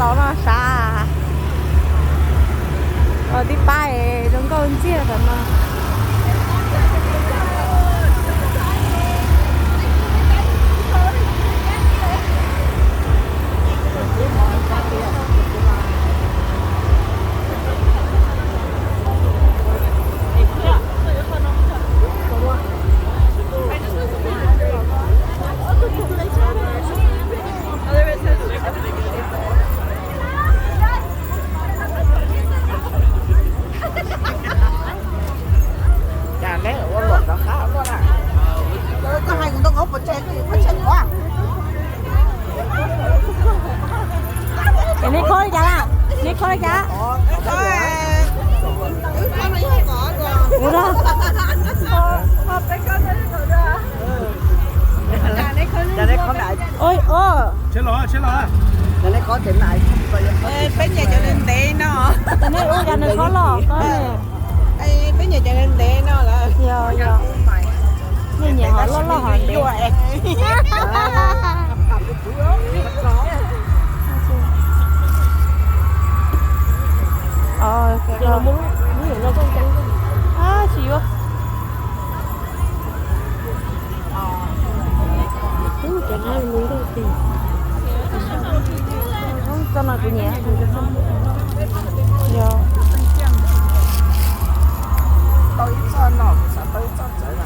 Qhov no sav, qhov tib pab zoo nkauj ntxiag tom no. Cas neb ua luam rov qab luaj na? Koj hais kuv ntoo qhov pov tseg, pov tseg qhov. Neb khob li cas na? Neb khob li cas? Ua da. Ua, ua. Peb nyiam cov ntev ntev no. Neb ua cas nws khob loj khob ne? Peb nyiam cov ntev ntev no lawm. Yog, yog. Nej nyiam hov loj loj hov ntev. Tsis yuav. Txoj no kuv nyiam. Yog. Tau ib txoj no, kuv xav tau ib txoj txawv na.